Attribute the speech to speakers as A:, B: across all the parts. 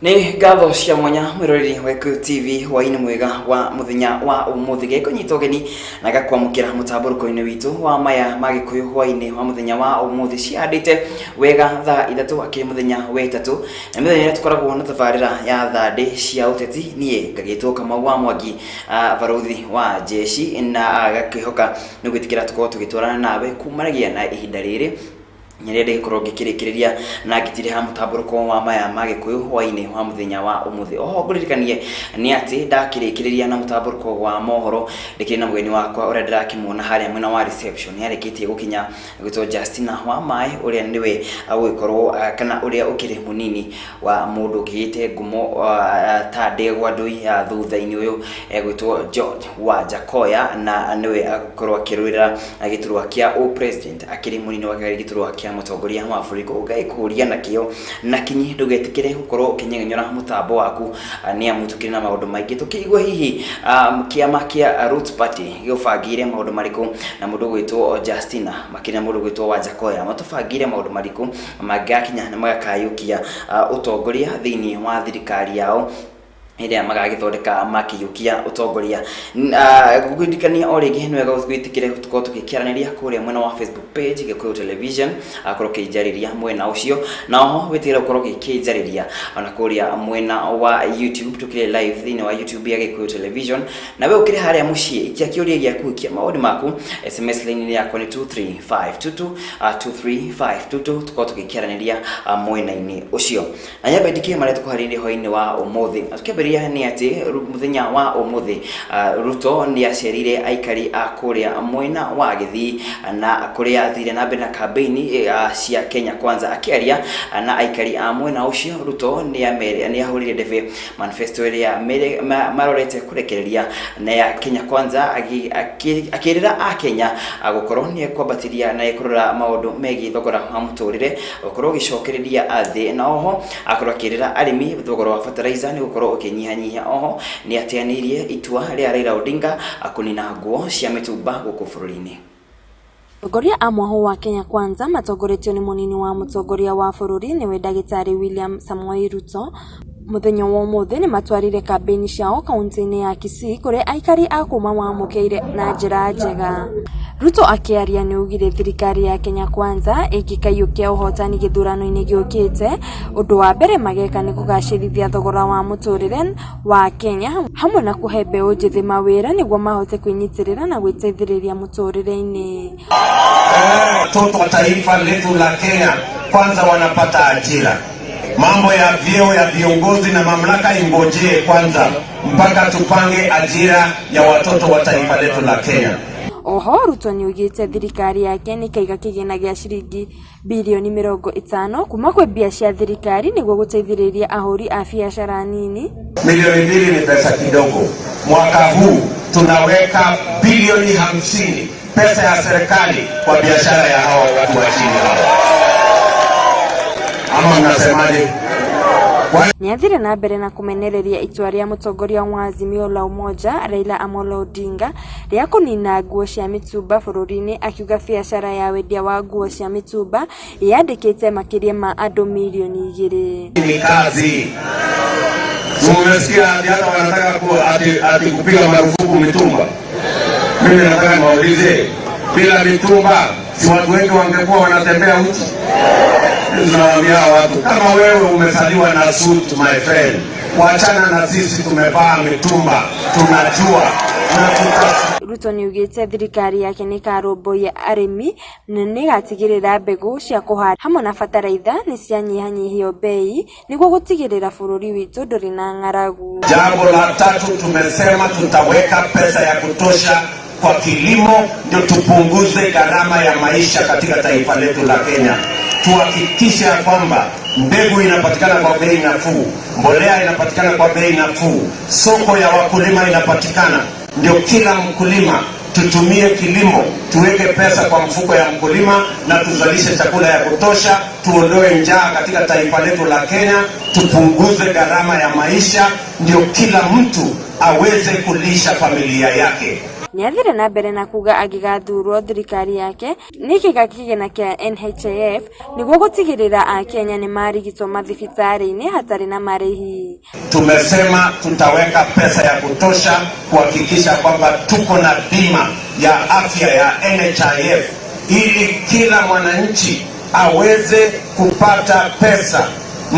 A: Nĩ ngatho cia mwanya mwĩroreri wa Gĩkũyũ TV, hwainĩ mwega wa mũthenya wa ũmũthĩ. Gĩkũnyita ũgeni na gakwamũkĩra mũtambũrũko-inĩ witũ wa maya ma Gĩkũyũ hwainĩ wa mũthenya wa ũmũthĩ. Cihandĩte wega thaa 3 akĩrĩ mũthenya wa ĩtatũ, na mĩthenya ĩrĩa tũkoragwo na tabarĩra ya thandĩ cia ũteti. Niĩ ngagĩtwo Kamau wa Mwangi, barũthi wa jeshi, na gakĩhoka nĩ gwĩtĩkĩra tũkorwo tũgĩtwarana nawe kumanagia na ihinda rĩrĩ nĩrĩa ndĩgĩkorwo ngĩkĩrĩkĩrĩria na ngĩtirĩha mũtambũrũko wa maya ma Gĩkũyũ hwainĩ wa mũthenya wa ũmũthĩ. Oho ngũririkanie nĩ atĩ ndakĩrĩkĩrĩria na mũtambũrũko wa mohoro, ndĩkĩrĩ na mũgeni wakwa ũrĩa ndĩrakĩmuona harĩa mwena wa reception, nĩ arĩkĩtie gũkinya, gwĩtwo Justina wa Maĩ, ũrĩa nĩwe agũgĩkorwo kana ũrĩa ũkĩrĩ mũnini wa mũndũ ũkĩgĩte ngumo ta ndegwa ndũi ya thutha-inĩ ũyũ egwĩtwo George wa Jakoya, na nĩwe agũkorwo akĩrũĩrĩra gĩturwa kĩa ũ-president akĩrĩ mũnini wake gĩturwa kĩa mũtongoria wa bũrũri. Koguo ngagĩkũria na kĩo na kinyi ndũgetĩkĩre gũkorwo ũkĩnyegenyũra mũtambo waku, nĩ amu tũkĩrĩ na maũndũ maingĩ tũkĩigua hihi kĩama kĩa Roots Party gĩũbangĩire maũndũ marĩkũ, na mũndũ ũgwĩtwo Justina makĩria na mũndũ ũgwĩtwo Wajakoya matũbangĩire maũndũ marĩkũ mangĩgakinya na magakayũkia ũtongoria thĩinĩ wa thirikari yao ĩrĩa magagĩthondeka makĩiyũkia ũtongoria. Ngũkũririkania o rĩngĩ nĩ wega gwĩtĩkĩre tũkorwo tũgĩkĩaranĩria kũrĩa mwena wa Facebook page Gĩkũyũ Television, akorwo ũkĩnjarĩria mwena ũcio, na oho wĩtĩkĩre gũkorwo ũgĩkĩnjarĩria ona kũrĩa mwena wa YouTube. Tũkĩrĩ live thĩinĩ wa YouTube ya Gĩkũyũ Television, na we ũkĩrĩ harĩa mũciĩ ikia kĩũria gĩaku, ikia mawoni maku. SMS line yakwa nĩ 23522, 23522, tũkorwo tũgĩkĩaranĩria mwena-inĩ ũcio. Na nyambe ndikie marĩa tũkũharĩirie hwainĩ wa ũmũthĩ. Tũkĩambĩrĩria nĩ atĩ mũthenya wa ũmũthĩ Ruto nĩ acerire aikari a kũrĩa mwena wa Gĩthii, na kũrĩa athire na mbere na kambeini cia Kenya Kwanza. Akĩaria na aikari a mwena ũcio, Ruto nĩ ahũrire ndebe manifesto ĩrĩa marorete kũrekereria na ya Kenya Kwanza, akĩrĩra a Kenya gũkorwo nĩ ekwambatĩria na ekũrora maũndũ megiĩ thogora wa mũtũrĩre gũkorwo ũgĩcokereria thĩ, na oho akorwo akĩrĩra arĩmi thogora wa fertilizer nĩ gũkorwo ũkĩnyihanyihia. Oho nĩ ateanĩirie itua rĩa Raila Odinga kũnina nguo cia mĩtumba gũkũ bũrũri-inĩ.
B: Atongoria a mwahũ wa Kenya Kwanza matongoretio nĩ mũnini wa mũtongoria wa bũrũri nĩwe ndagĩtarĩ William Samoei Ruto, mũthenya wa ũmũthĩ nĩ matwarire kambĩini ciao kaunti-inĩ ya Kisii kũrĩa aikari a kũu mamamũkĩire na njĩra njega. Ruto akĩaria nĩ augire thirikari ya Kenya Kwanza ĩngĩkaiyũkia ũhotani gĩthurano-inĩ gĩũkĩte, ũndũ wa mbere mageka nĩ kũgacĩrithia thogora wa mũtũrĩre wa Kenya hamwe na kũhe mbeũ njĩthĩ mawĩra nĩguo mahote kwĩnyitĩrĩra na gwĩteithĩrĩria mũtũrĩre-inĩ.
C: Watoto wa taifa letu la Kenya kwanza wanapata ajira. Mambo ya vyeo ya viongozi na mamlaka ingojee kwanza mpaka tupange ajira ya watoto wa taifa letu la Kenya.
B: Oho Ruto nĩaugĩte thirikari yake nĩĩkaiga kĩgĩna gĩa ciringi birioni 50 kuma kwĩ mbia cia thirikari nĩguo gũteithĩrĩria ahũri a biacara nini.
C: Milioni 2 ni pesa kidogo. Mwaka huu tunaweka bilioni 50 pesa ya serikali kwa biashara ya hawa watu wa chini hawa. Ama mnasemaje?
B: Nĩathire na mbere na kũmenereria itua rĩa mũtongoria wa Azimio la Umoja Raila Amolo Odinga rĩa kũnina nguo cia mĩtumba bũrũri-inĩ, akiuga biacara ya wendia wa nguo cia mĩtumba yandĩkĩte makĩria ma andũ mirioni 2.
C: Ni kazi. Mumesikia ati hata wanataka ati kupiga marufuku mitumba. Mimi nataka niwaulize, bila mitumba si watu wengi wangekuwa wanatembea uchi? Tunawaambia watu, kama wewe umezaliwa na suit, my friend, wachana na sisi tumevaa mitumba, tunajua na tuta
B: Ruto nĩaugĩte thirikari yake nĩĩkarũmbũiya arĩmi na nĩĩgatigĩrĩra mbegũ cia kũhanda hamwe na bataraitha nĩcianyihanyihio bei nĩguo gũtigĩrĩra bũrũri witũ ndũrĩ na ng'aragu.
C: Jambo la tatu tumesema tutaweka pesa ya kutosha kwa kilimo ndio tupunguze gharama ya maisha katika taifa letu la Kenya. Tuhakikishe ya kwamba mbegu inapatikana kwa bei nafuu, mbolea inapatikana kwa bei nafuu, soko ya wakulima inapatikana, ndio kila mkulima tutumie kilimo, tuweke pesa kwa mfuko ya mkulima na tuzalishe chakula ya kutosha, tuondoe njaa katika taifa letu la Kenya, tupunguze gharama ya maisha. ndio kila mtu aweze kulisha familia yake.
B: Nĩathire na mbere na kuga angĩgathurwo thirikari yake nĩĩkĩiga kĩgĩna kĩa NHIF nĩguo gũtigĩrĩra akenya nĩmarigitwo mathibitarĩ-inĩ hatarĩ na marĩhi.
C: Tumesema tutaweka pesa ya kutosha kuhakikisha kwamba tuko na bima ya afya ya NHIF ili kila mwananchi aweze kupata pesa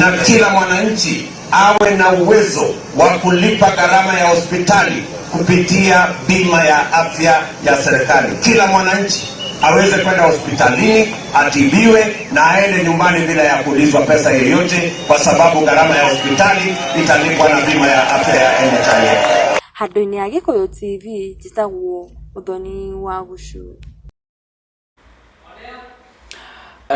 C: na kila mwananchi awe na uwezo wa kulipa gharama ya hospitali kupitia bima ya afya ya serikali. Kila mwananchi aweze kwenda hospitalini atibiwe na aende nyumbani bila ya kuulizwa pesa yoyote, kwa sababu gharama ya hospitali italipwa na bima ya afya ya NHIF.
B: Handũ-inĩ ya Gĩkũyũ TV njĩtagwo Mũthoni wa Gũcu.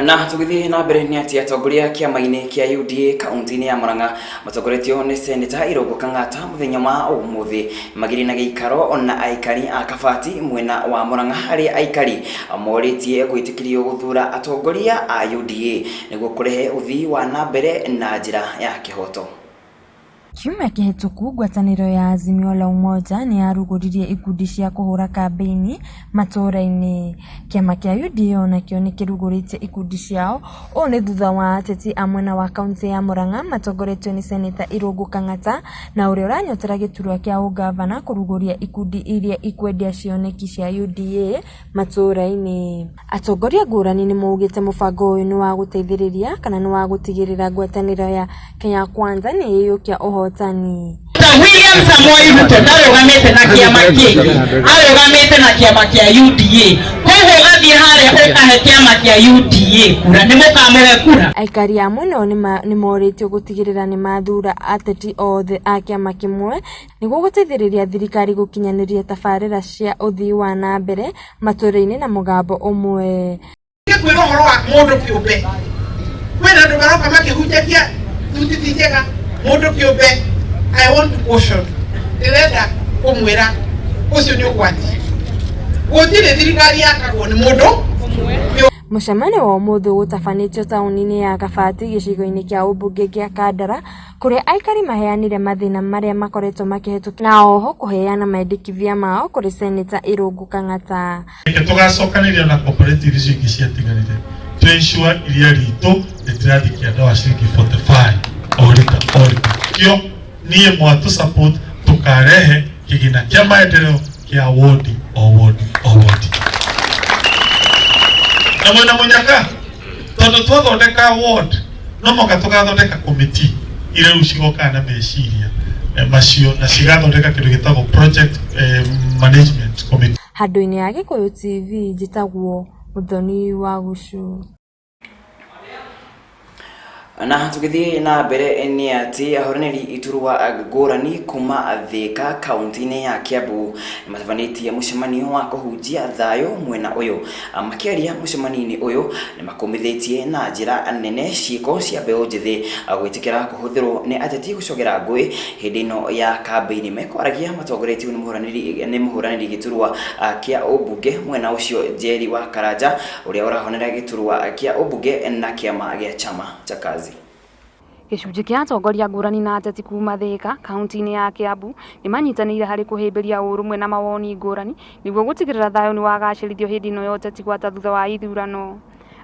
A: Na tũgĩthiĩ na mbere nĩ atĩ atongoria kĩama-inĩ kĩa UDA kaunti-inĩ ya Murang'a matongoretio nĩ Seneta Irũngũ Kang'ata mũthenya wa ũmũthĩ magĩrĩ na gĩikaro na aikari a Kabati mwena wa Murang'a harĩa aikari morĩtie gwĩtĩkĩrio gũthura atongoria a UDA nĩguo kũrehe ũthii wa na mbere na njĩra ya kĩhoto.
B: Kiumia kĩhĩtũku ngwatanĩro ya Azimio la Umoja nĩ yarugũririe ikundi cia kũhũra kambĩini matũũra-inĩ. Kĩama kĩa UDA onakĩo nĩ kĩrugũrĩtie ikundi ciao. Ũũ nĩ thutha wa ateti a mwena wa kaunti ya Murang'a matongoretio nĩ Seneta Irũngũ Kang'ata na ũrĩa ũranyotera gĩturwa kĩa ũngavana kũrugũria ikundi iria ikwendia cioneki cia UDA matũũra-inĩ. Atongoria ngũrani nĩ maugĩte mũbango ũyũ nĩ wa gũteithĩrĩria kana nĩ wa gũtigĩrĩra ngwatanĩro ya Kenya Kwanza nĩ ĩiyũkia ũhotani.
D: William Samoei Ruto ndarugamite na kiama kingi, arugamite na kiama kia UDA. Koguo ugathie haria ukahe kiama kia UDA kura, ni mukamuhe kura.
B: Aikari a mwena ũyũ nĩ morĩtio gũtigĩrĩra nĩ mathura ateti othe a kĩama kĩmwe nĩguo gũteithĩrĩria thirikari gũkinyanĩria tabarĩra cia ũthii wa na mbere matũũra-inĩ na mũgambo ũmwe.
E: Kwĩra ũhoro wa mũndũ kĩũmbe, kwĩna andũ maroka makĩhunjagia thuti ti njega. Mũndũ kĩũmbe, I want to caution, ndĩrenda kũmwĩra ũcio nĩ ũgwati. Gũtirĩ thirikari yakagwo nĩ mũndũ.
B: Mũcemanio wa ũmũthĩ ũgũtabanĩtio taũni-inĩ ya Kabati gĩcigo-inĩ kĩa ũmbunge kĩa Kandara kũrĩa aikari maheanire mathĩna marĩa makoretwo makĩhĩtũkĩra na oho kũheana mendekithia mao kũrĩ Seneta Irũngũ Kang'ata.
F: Reke tũgacokanĩria na cooperative icio ingĩ ciatigarire tũ ensure iria ritũ rĩtirathiĩ kĩanda wa ciringi 45 o rita o rita. Kĩo niĩ mwatũ support tũkarehe kĩgĩna kĩa maendeleo kĩa wodi o wodi o wodi. Na mwena mũnyaka tondũ twathondeka ward no mũhaka tũgathondeka committee iria rĩu cigokaga na meciria macio na cigathondeka kĩndũ gĩtagwo project management committee.
B: Handũ-inĩ ya Gĩkũyũ TV njĩtagwo Mũthoni wa Gũcu.
A: Na tũgĩthiĩ na mbere nĩ atĩ ahũranĩri iturwa ngũrani kuma Thika kaunti-inĩ ya Kiambu nĩ matabanĩtie mũcemanio wa kũhunjia thayũ mwena ũyũ. Makĩaria mũcemanio-inĩ ũyũ nĩ makũmithĩtie na njĩra nene ciĩko cia mbeũ njĩthĩ gwĩtĩkĩra kũhũthĩrwo nĩ ateti gũcogera ngũĩ hĩndĩ ĩno ya kambĩini. Mekwaragia matongoretio nĩ mũhũranĩri gĩturwa kĩa ũmbunge mwena ũcio Njeri wa Karanja ũrĩa ũrahonera gĩturwa kĩa ũmbunge na kĩama gĩa Chama cha Kazi.
G: Gĩcunjĩ kĩa atongoria ngũrani na ateti kuma Thika kaunti-inĩ ya Kiambu nĩ manyitanĩire harĩ kũhĩmbĩria ũrũmwe na mawoni ngũrani nĩguo gũtigĩrĩra thayũ nĩ wagacĩrithio hĩndĩ ĩno ya ũteti gwata thutha wa ithurano.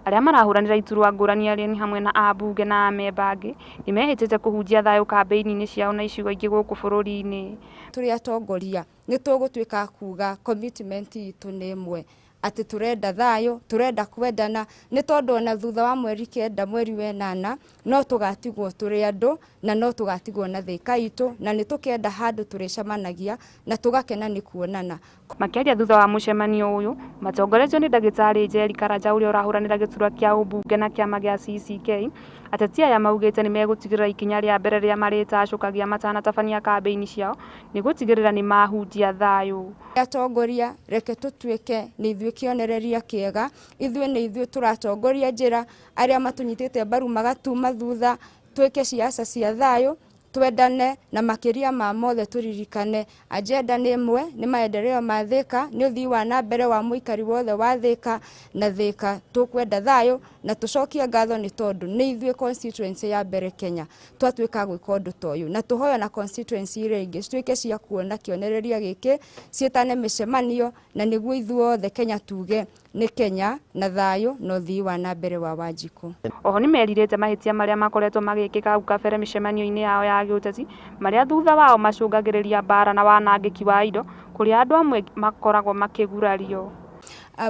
G: Arĩa marahũranĩra iturwa ngũrani arĩa nĩ hamwe na ambunge na amemba angĩ nĩ mehĩtĩte kũhunjia thayũ kambĩini-inĩ ciao na icigo ingĩ gũkũ bũrũri-inĩ.
H: Tũrĩ atongoria nĩ tũgũtuĩka kuga commitment itũ nĩ ĩmwe atĩ turenda thayũ, turenda kwendana, nĩ tondũ ona thutha wa mweri 9 mweri wa 8 no tũgatigwo tũrĩ andũ na no tũgatigwo na Thika itũ na nĩ tũkenda handũ tũrĩcemanagia na tũgakena nĩ kuonana.
G: Makĩaria thutha wa mũcemanio ũyũ matongoretio nĩ ndagĩtarĩ Njeri Karanja ũrĩa ũrahũranĩra gĩturwa kĩa ũmbunge na kĩama gĩa CCK. Ateti aya maugĩte nĩ megũtigĩrĩra ikinya rĩa mbere rĩrĩa marĩtacũkagia matanatabania kambĩini ciao nĩ gũtigĩrĩra nĩ mahunjia thayũ.
H: Atongoria reke tũtuĩke nĩ ithuĩ kĩonereria kĩega, ithuĩ nĩ ithuĩ tũratongoria njĩra, arĩa matũnyitĩte mbaru magatuma thutha, twĩke ciaca cia thayũ, Twendane na makĩria ma mothe tũririkane agenda nĩ ĩmwe, nĩ maendeleo ma Thika, nĩ ũthii wa na mbere wa mũikari wothe wa Thika na Thika tũkwenda thayũ na tũcokie ngatho nĩ tondũ nĩ ithuĩ constituency ya mbere Kenya twatuĩka gwĩka ũndũ ta ũyũ, na tũhoyo na constituency iria ingĩ cituĩke cia kuona kĩonereria gĩkĩ, ciĩtane mĩcemanio na nĩguo ithuothe Kenya tuge nĩ Kenya na thayũ na ũthii wa na mbere wa Wanjikũ.
G: Oho nĩmerirĩte mahĩtia marĩa makoretwo magĩkĩka hau kabere mĩcemanio-inĩ yao ya gĩũteti marĩa thutha wao macũngagĩrĩria mbara na wanangĩki wa indo kũrĩa andũ amwe makoragwo makĩgurario.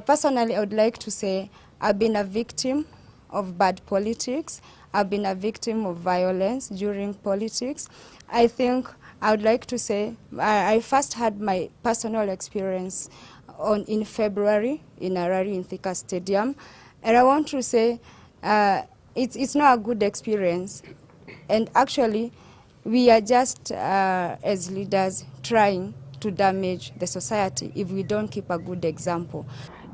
H: Personally, I would like to say I've been a victim of bad politics. I've been a victim of violence during politics. I think I would like to say I first had my personal experience in February in a rally in Thika Stadium. And I want to say it's not a good experience. And actually, we are just, as leaders, trying to damage the society if we don't keep a good example.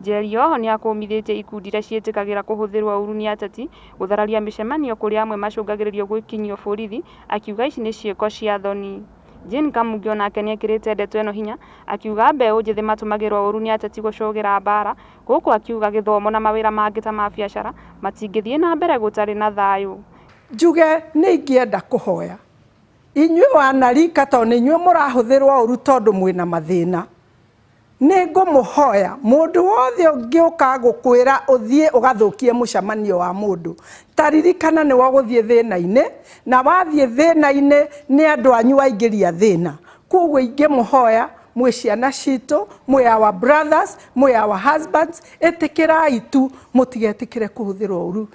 G: Njeri oho nĩakũmithĩtie ikundi iria ciĩtĩkagĩra kũhũthĩrwo ũru nĩ ateti gũthararia mĩcemanio kũrĩa amwe macũngagĩrĩrio gwĩkinyio borithi, akiuga ici nĩ ciĩko cia thoni. Jane Kamungi onake nĩekĩrĩte ndeto ĩno hinya akiuga mbeũ njĩthĩ matũmagĩrwo ũru nĩ ateti gũcũgĩra mbara, gũkũ akiuga gĩthomo na mawĩra mangĩ ta ma biacara matingĩthiĩ na mbere gũtarĩ na thayũ.
I: Njuge nĩ ingĩenda kũhoya inyuĩ wanarika tondũ nĩ inyuĩ mũrahũthĩrwo ũru tondũ mwĩna mathĩna, nĩ ngũmũhoya mũndũ wothe ũngĩũka gũkwĩra ũthiĩ ũgathũkie mũcemanio wa mũndũ, ta ririkana nĩ wagũthiĩ thĩna-inĩ, na wathiĩ thĩna-inĩ nĩ andũ anyu waingĩria thĩna. Koguo ingĩmũhoya mwĩ ciana citũ, mwĩ our brothers, mwĩ our husbands, ĩtĩkĩrai tu, mũtigetĩkĩre kũhũthĩrwo ũru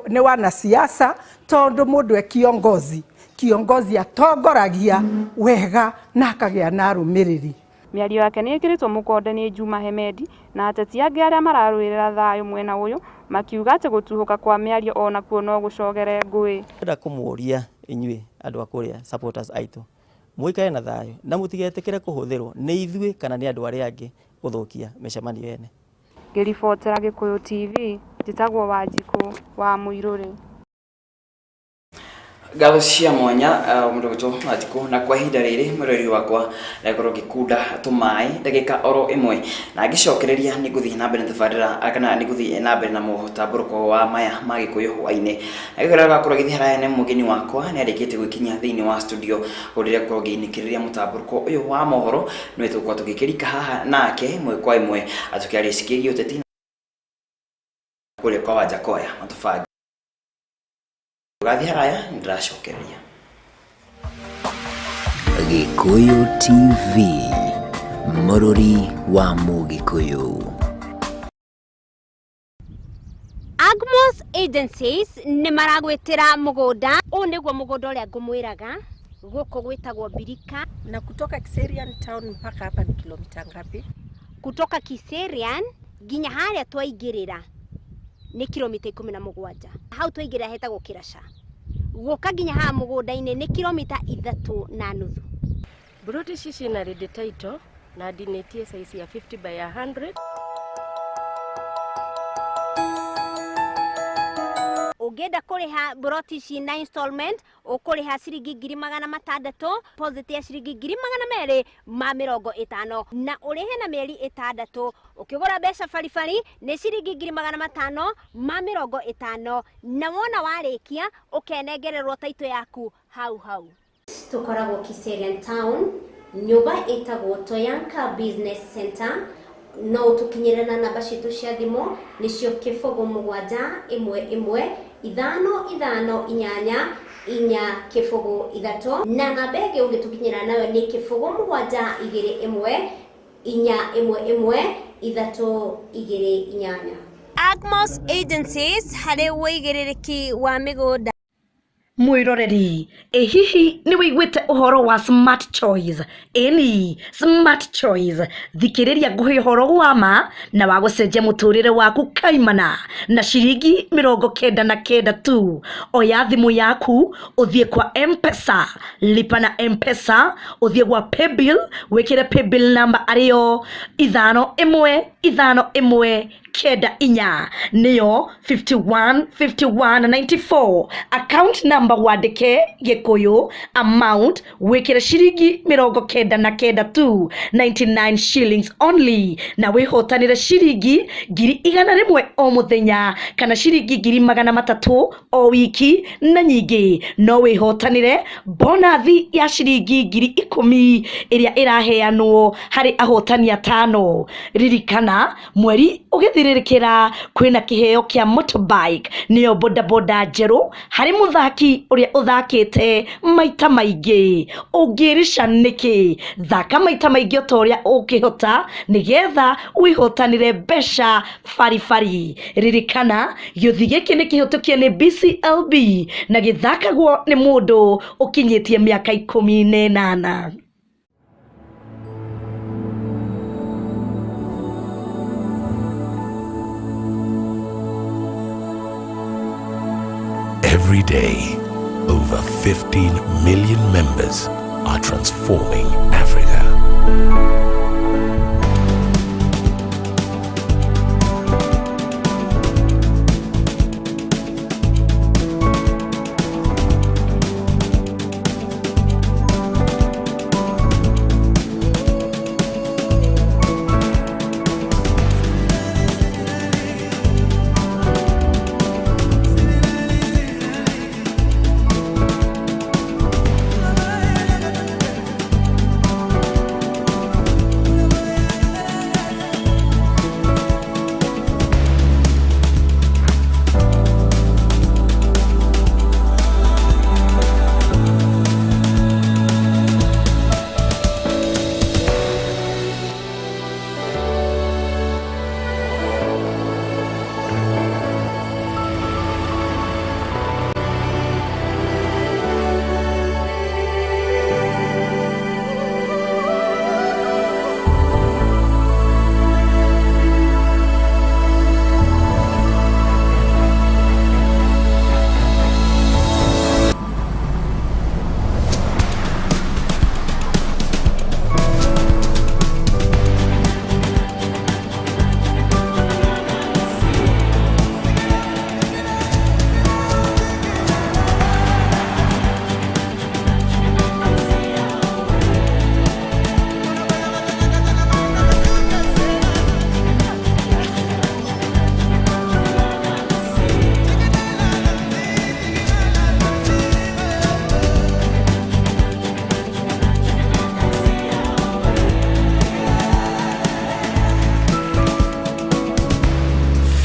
I: nĩ wanasiasa, tondũ mũndũ e kiongozi, kiongozi atongoragia wega na akagĩa na arũmĩrĩri.
G: Mĩario yake nĩ ĩkĩrĩtwo mũkonde nĩ Juma Hemedi na ateti angĩ arĩa mararũĩrĩra thayũ mwena ũyũ makiuga atĩ gũtuhũka kwa mĩario onakuo no gũcogere ngũĩ.
J: Ndĩrenda kũmũria inyuĩ andũ a kũrĩa supporters aitũ mũikare na thayũ na mũtigetĩkĩre kũhũthĩrwo nĩ ithuĩ kana nĩ andũ arĩa angĩ gũthũkia mĩcemanio ene.
G: Ngĩribotera Gĩkũyũ TV, njĩtagwo Wanjikũ wa Mũirũrĩ.
A: Ngatho cia mwanya mũndũ gwĩtwo Wanjikũ, na kwa ihinda rĩrĩ mwĩroreri wakwa ndakorwo ngĩkunda tũmaĩ ndagĩka oro ĩmwe, na ngĩcokereria nĩ ngũthiĩ na mbere na tabarĩra kana nĩ ngũthiĩ na mbere na mũtambũrũko wa maya ma Gĩkũyũ hwainĩ. Na gĩkorwo gakorwo gĩthiĩ haraya nĩ mũgeni wakwa nĩ arĩkĩtie gwĩkinyia thĩinĩ wa studio kũrĩa gũkorwo ngĩinĩkĩrĩria mũtambũrũko ũyũ wa mohoro, nĩwe tũgũkorwo tũgĩkĩrika haha nake ĩmwe kwa ĩmwe atũkĩaria cikĩgiĩ ũteti kũrĩa kwa Wanjakoya matũbange. Gathiĩ haraya nĩndĩracokereria.
K: Gĩkũyũ TV, mũrũri wa Mũgĩkũyũ.
L: Agmos Agencies nĩ maragwĩtĩra mũgũnda. Ũũ nĩguo mũgũnda ũrĩa ngũmwĩraga, gũkũ gwĩtagwo Mbirika.
M: Na kutoka Kiserian town mpaka hapa ni kilomita ngapi?
L: Kutoka Kiserian nginya harĩa twaingĩrĩra nĩ kilomita 17. Hau twaingĩrĩra hetagwo Kĩraca. Gũka nginya haha mũgũnda-inĩ nĩ kilomita 3.5.
M: Broti ici ciĩna ready title na ndinĩtie size ya 50 by 100.
L: Ũngĩenda kũrĩha broti ici na installment ũkũrĩha ciringi 600,000, deposit ya ciringi 250,000 na ũrĩhe na mĩeri 6. Ũkĩgũra mbeca baribari nĩ ciringi 550,000 na wona warĩkia ũkenengererwo taito yaku hau hau. Tũkoragwo Kiserian town, nyũmba ĩtagwo Toyanka Business Center. No ũtũkinyĩre na namba citũ cia thimũ nĩcio 0 7 1 1 5 5 8 4 0 3, na namba ĩngĩ ũngĩtũkinyĩra nayo nĩ 0 7 2 1 4 1 1 3 2 8. Agmos Agencies harĩ wĩigĩrĩrĩki wa mĩgũnda.
D: Mwiroreri, ĩ hihi nĩ wĩiguĩte ũhoro wa Smart Choice? Ĩni, Smart Choice, thikĩrĩria ngũhe ũhoro wa ma na wa gũcenjia mũtũrĩre waku kaimana na ciringi 99 tu. Oya thimũ yaku ũthiĩ kwa M-Pesa, lipa na M-Pesa, ũthiĩ gwa Paybill, wĩkĩre Paybill number arĩyo 5 1 5 1 9 4 nĩyo 51 51 94, account number
N: Ũkwamba wandĩke Gĩkũyũ amount wĩkĩre ciringi 99 tu, 99 shillings only, na wĩhotanĩre ciringi 100,000 o mũthenya kana ciringi 300,000 o wiki, na nyingĩ no wĩhotanĩre bonathi ya ciringi 10,000 ĩrĩa ĩraheanwo harĩ ahotani 5. Ririkana mweri ũgĩthirĩrĩkĩra kwĩna kĩheo kĩa motorbike nĩyo bodaboda njerũ harĩ mũthaki ũrĩa ũthakĩte maita maingĩ. Ũngĩrica nĩkĩ? Thaka maita maingĩ o ta ũrĩa ũngĩhota nĩgetha wĩhotanĩre mbeca baribari. Ririkana gĩũthi gĩkĩ nĩ kĩhĩtũkie nĩ BCLB na gĩthakagwo nĩ mũndũ ũkinyĩtie mĩaka 18.
O: Every day, over 15 million members are transforming Africa.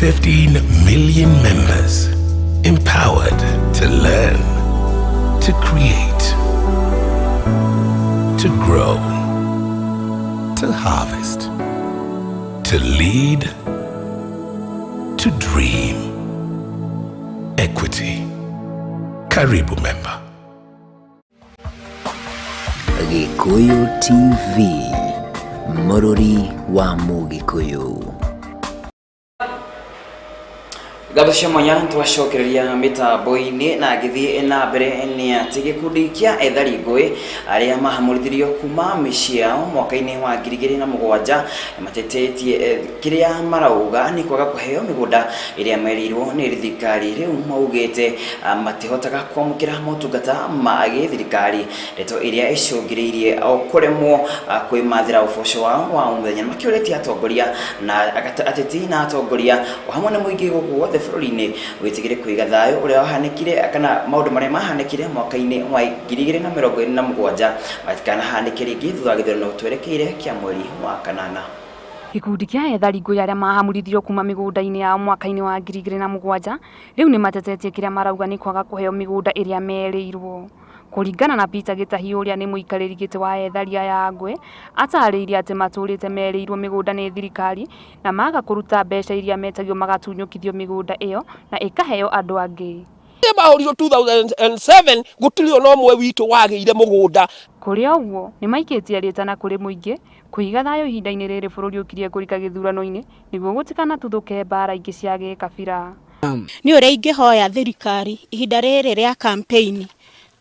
O: 15 million members empowered to learn, to create, to grow, to harvest, to lead, to dream. Equity. Karibu member.
K: Gikuyu TV, Mũrũri wa Mũgĩkũyũ.
A: Ngatho cia mwanya twacokereria mĩtambo-inĩ na ngĩthiĩ na mbere nĩ atĩ gĩkundi kĩa ethari ngũĩ arĩa mahamũrithirio kuma mĩciĩ yao mwaka-inĩ wa 2007 matetetie kĩrĩa marauga nĩ kwaga kũheo mĩgũnda ĩrĩa merĩirwo nĩ thirikari. Rĩu maugĩte matihotaga kwamũkĩra motungata ma gĩthirikari, ndeto ĩrĩa ĩcũngĩrĩirie o kũremwo kwĩmathĩra ũboco wao wa mũthenya. Makĩũrĩtie atongoria na ateti na atongoria o hamwe na mũingĩ gũkũ guothe bũrũri-inĩ wĩtigĩre kũiga thayũ ũrĩa wahanĩkire kana maũndũ marĩa mahanĩkire mwaka-inĩ wa 2027 matikanahanĩke rĩngĩ thutha wa gĩthurano twerekeire kĩa mweri wa kanana.
G: Gĩkundi kĩa ethari ngũĩ arĩa mahamũrithirio kuma mĩgũnda-inĩ yao mwaka-inĩ wa 2007 rĩu nĩ matetetie kĩrĩa marauga nĩ kwaga kũheo mĩgũnda ĩrĩa merĩirwo. Kũringana na Peter Gĩtahi ũrĩa nĩ mũikarĩri gĩtĩ wa ethari aya a ngũĩ, atarĩirie atĩ matũrĩte merĩirwo mĩgũnda nĩ thirikari na maga kũruta mbeca iria metagio magatunyũkithio mĩgũnda ĩyo na ĩkaheo andũ angĩ.
P: Mahũrirwo 2007 gũtirĩ ona ũmwe witũ wagĩire mũgũnda.
G: Kũrĩ ũguo nĩ maikĩtie rĩtana kũrĩ mũingĩ kũiga thayũ ihinda-inĩ rĩrĩ bũrũri ũkirie kũrika gĩthurano-inĩ nĩguo gũtikanatuthũke mbara ingĩ cia gĩkabira.
Q: Nĩ ũrĩa ingĩhoya thirikari ihinda rĩrĩ rĩa campaign,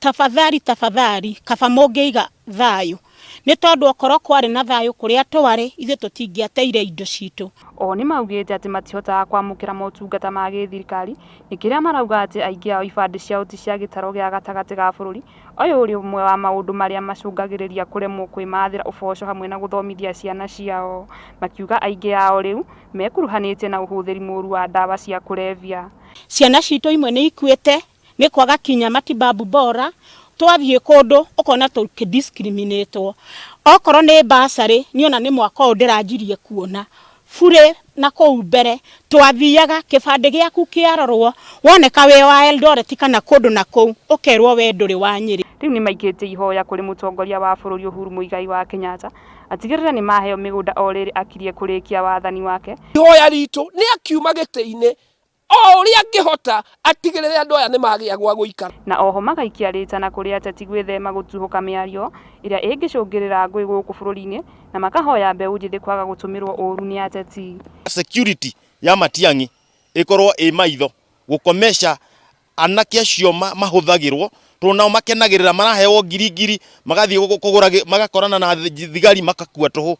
Q: tafadhali tafadhali, kaba mũngĩiga thayũ. Nĩ tondũ okorwo kwarĩ na thayũ kũrĩa twarĩ ithuĩ tũtingĩateire indo citũ.
G: Oho nĩmaugĩte atĩ matihotaga kwamũkĩra motungata ma gĩthirikari nĩ kĩrĩa marauga atĩ aingĩ ao ibandĩ ciao ti cia gĩtaro gĩa gatagatĩ ga bũrũri. Ũyũ ũrĩ ũmwe wa maũndũ marĩa macũngagĩrĩria kũremwo kwĩmathĩra ũboco hamwe na gũthomithia ciana ciao. Makiuga aingĩ ao rĩu mekuruhanĩtie na ũhũthĩri mũru wa ndawa cia kũrebia.
Q: Ciana citũ imwe nĩ ikuĩte nĩ kwaga kinya matibabu bora. Twathiĩ kũndũ ũkona tũkĩdiscriminatwo. Okorwo nĩ bursary niona nĩ mwaka ũyũ ndĩranjirie kuona bure na kũu mbere twathiaga kĩbandĩ gĩaku kĩarorwo woneka wĩ wa Eldoret kana kũndũ na kũu ũkerwo we ndũrĩ wa Nyĩrĩ.
G: Rĩu nĩmaikĩtie ihoya kũrĩ mũtongoria wa bũrũri Uhuru Muigai wa Kenyatta atigĩrĩre nĩmaheo mĩgũnda o rĩrĩ akirie kũrĩkia wathani wake.
P: Ihoya ritũ nĩ akiuma gĩtĩ-inĩ o ũrĩa angĩhota atigĩrĩre andũ aya nĩmagĩa gwa gũikara.
G: Na oho magaikia rĩtana kũrĩ ateti gwĩthema gũtuhũka mĩario ĩrĩa ĩngĩcũngĩrĩra ngũĩ gũkũ bũrũri-inĩ na makahoya mbeũ njĩthĩ kwaga gũtũmĩrwo ũru nĩ ateti.
R: Security ya Matiang'i ĩkorwo ĩ maitho gũkomesha anake acio mahũthagĩrwo tondũ nao makenagĩrĩra maraheo ngiri ngiri magathiĩ kũgũra magakorana na thigari makakua tũhũ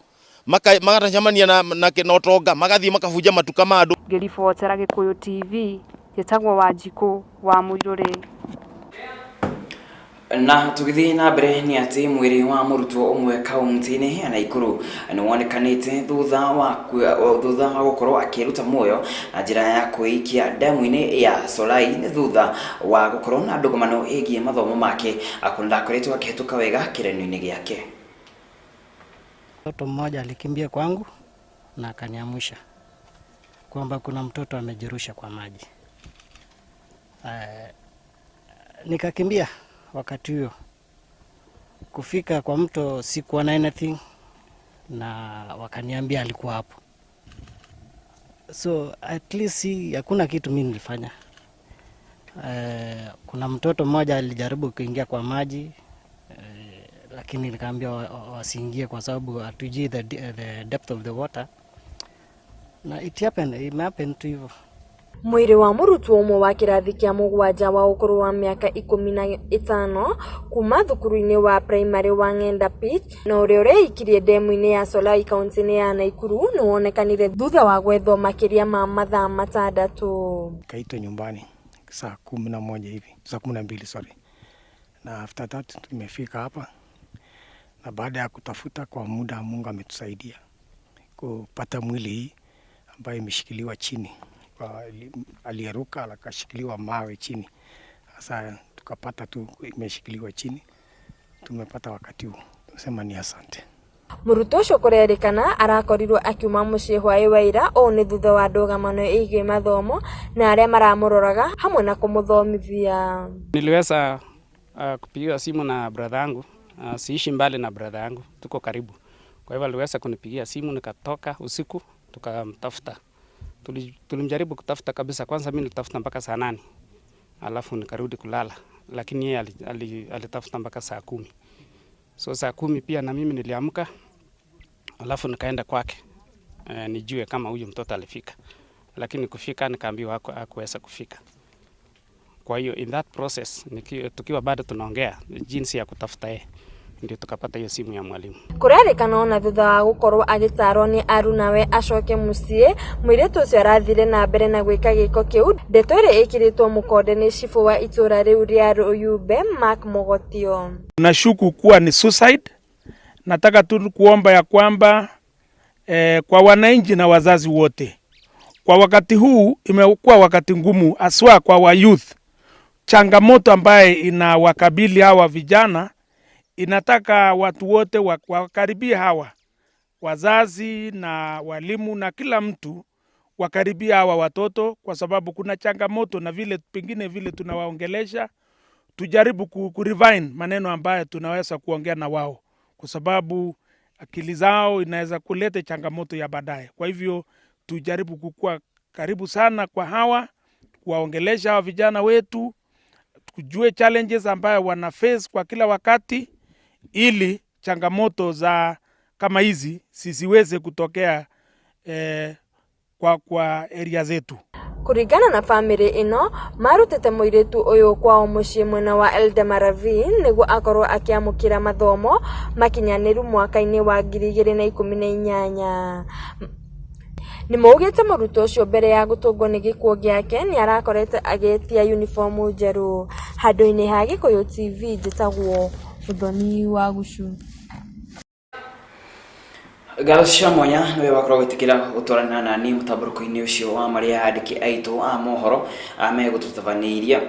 R: magacemania na ũtonga magathiĩ makabunja matuka ma andũ.
G: Ngĩribotera Gĩkũyũ TV njĩtagwo Wanjikũ wa Mũirũrĩ.
A: Na tũgĩthiĩ na mbere nĩ atĩ mwĩrĩ wa mũrutwo ũmwe kaunti-inĩ ya Naikuru nĩ wonekanĩte thutha wa gũkorwo akĩruta muoyo na njĩra ya kwĩikia ndemu-inĩ ya Solai nĩ thutha wa gũkorwo na ndũgamano ĩgiĩ mathomo make akũrũ ndakoretwo akĩhetũka wega kĩgeranio-inĩ gĩake.
S: Mtoto mmoja alikimbia kwangu na akaniamsha kwamba kuna mtoto amejirusha kwa maji. Nikakimbia wakati huo. Kufika kwa mto sikuwa na anything na wakaniambia alikuwa hapo. So at least hakuna kitu mimi nilifanya. Kuna mtoto mmoja alijaribu kuingia kwa maji, lakini nikaambia wasiingie kwa sababu hatujui the depth of the water. Na it happened tu hivyo.
B: Mwĩrĩ wa mũrutwo ũmwe wa kĩrathi kĩa mũgwanja wa ũkũrũ wa mĩaka 15 kuma thukuru-inĩ wa primary wa Ng'enda Pitch na ũrĩa ũreikirie ndemu-inĩ ya Solai kaunti-inĩ ya Naikuru nĩ wonekanire thutha wa gwethwo makĩria ma mathaa 6.
T: Kaitwa nyumbani saa 11 hivi, saa 12 sorry. Na after that tumefika hapa na baada ya kutafuta kwa muda Mungu ametusaidia kupata mwili hii ambayo imeshikiliwa chini. Aliyeruka akashikiliwa mawe chini. Sasa tukapata tu imeshikiliwa chini. Tumepata wakati huu. Tunasema ni asante.
B: Mũrutwo ũcio kũrerĩkana arakorirwo akiuma mũciĩ hwaĩ wa ira ũũ nĩ thutha wa ndũgamano ĩgiĩ mathomo na arĩa maramũroraga hamwe na kũmũthomithia.
U: Niliweza kupigiwa simu na brother yangu. Siishi mbali na brother yangu, tuko karibu. Kwa hivyo aliweza kunipigia simu nikatoka usiku tukamtafuta. Tulimjaribu kutafuta kabisa. Kwanza mimi nilitafuta mpaka saa 8. Alafu nikarudi kulala. Lakini yeye alitafuta mpaka saa 10. So saa 10 pia na mimi niliamka. Alafu nikaenda kwake. Nijue kama huyu mtoto alifika. Lakini kufika nikaambiwa hakuweza kufika. Kwa hiyo in that process tukiwa bado tunaongea jinsi ya kutafuta yeye, ndio tukapata hiyo simu ya mwalimu.
B: Kũrerĩkana ona thutha wa gũkorwo agĩtarwo nĩ arunawe acoke mũciĩ, mũirĩtu ũcio arathire na mbere na gwĩka gĩko kĩu. Ndeto ĩrĩa ĩkĩrĩtwo mũkonde nĩ cibũ wa itũra rĩu rĩa Rũyumbe Mark Mogotio.
V: Nashuku kuwa ni suicide. Nataka tu kuomba ya kwamba kwa wananchi na wazazi wote, kwa wakati huu imekuwa wakati ngumu haswa kwa wa youth. Changamoto ambaye inawakabili hawa vijana inataka watu wote wakaribie hawa wazazi na walimu na kila mtu wakaribie hawa watoto, kwa sababu kuna changamoto na vile pengine vile tunawaongelesha tujaribu kurevine maneno ambayo tunaweza kuongea na wao, kwa sababu akili zao inaweza kuleta changamoto ya baadaye. Kwa hivyo tujaribu kukua karibu sana kwa hawa, kuwaongelesha hawa vijana wetu, tujue challenges ambayo wana face kwa kila wakati, ili changamoto za kama hizi zisiweze kutokea kwa area zetu.
B: Kũringana na bamĩrĩ ĩno, marutĩte mũirĩtu ũyũ kwao mũciĩ mwena wa Eldama Ravine nĩguo akorwo akĩamũkĩra mathomo makinyanĩru mwaka-inĩ wa 2018. Nĩmaugĩte mũrutwo ũcio mbere ya gũtũngwo nĩ gĩkuũ gĩake nĩarakorete agĩtia unibomu njerũ. Handũ-inĩ ha Gĩkũyũ TV njĩtagwo Mũthoni wa Gucu.
A: Ngatho cia mwanya nĩwe wakorwo gwĩtĩkĩra gũtwarana nani mũtambũrũko-inĩ ũcio wa marĩa andĩki aitũ a mohoro megũtũtabanĩirie.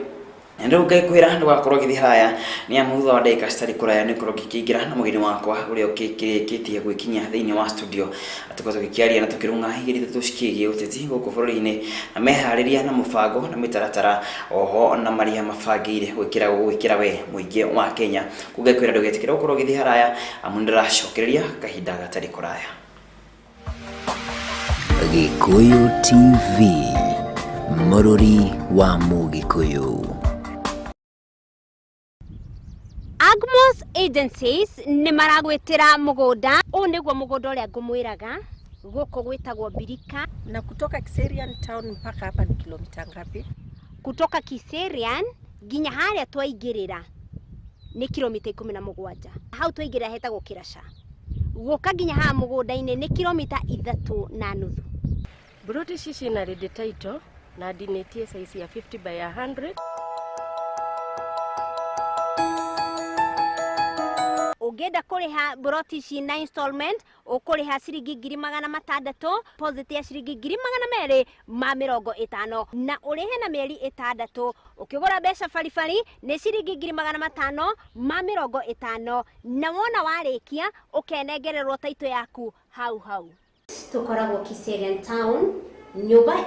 A: Na rĩu ngakwĩra ndũgakorwo ũgĩthiĩ haraya nĩ amu thutha wa ndagĩka citarĩ kũraya nĩ ngorwo ngĩkĩingĩra na mũgeni wakwa ũrĩa ũkĩrĩkĩtie gwĩkinyia thĩinĩ wa studio. Tũkorwo tũgĩkĩaria na tũkĩrung'a igĩrĩ ithatũ cikĩgiĩ ũteti gũkũ bũrũri-inĩ na meharĩria na mũbango na mĩtaratara oho na marĩa mabangĩire gwĩkĩra we mũingĩ wa Kenya. Koguo ngakwĩra ndũgetĩkĩre gũkorwo ũgĩthiĩ haraya amu nĩndĩracokereria kahinda gatarĩ kũraya.
K: Gĩkũyũ TV, mũrũri wa Mũgĩkũyũ.
L: Agmos Agencies nĩ maragwĩtĩra mũgũnda. Ũũ nĩguo mũgũnda ũrĩa ngũmwĩraga, gũkũ gwĩtagwo Mbirika.
C: Na kutoka Kiserian town mpaka hapa ni kilomita ngapi?
L: Kutoka Kiserian nginya harĩa twaingĩrĩra nĩ kilomita 17. Hau twaingĩrĩra hetagwo Kĩraca. Gũka nginya haha mũgũnda-inĩ nĩ kilomita 3.5.
M: Broti ici ciĩna ready title na ndinĩtie size ya 50 by 100.
L: Ũngĩenda kũrĩha broti ici na installment ũkũrĩha ciringi 600,000, deposit ya ciringi 250,000 na ũrĩhe na mĩeri 6. Ũkĩgũra mbeca baribari nĩ ciringi 550,000 na wona warĩkia ũkenengererwo taitũ yaku hau hau. Tũkoragwo Kiserian town, nyũmba.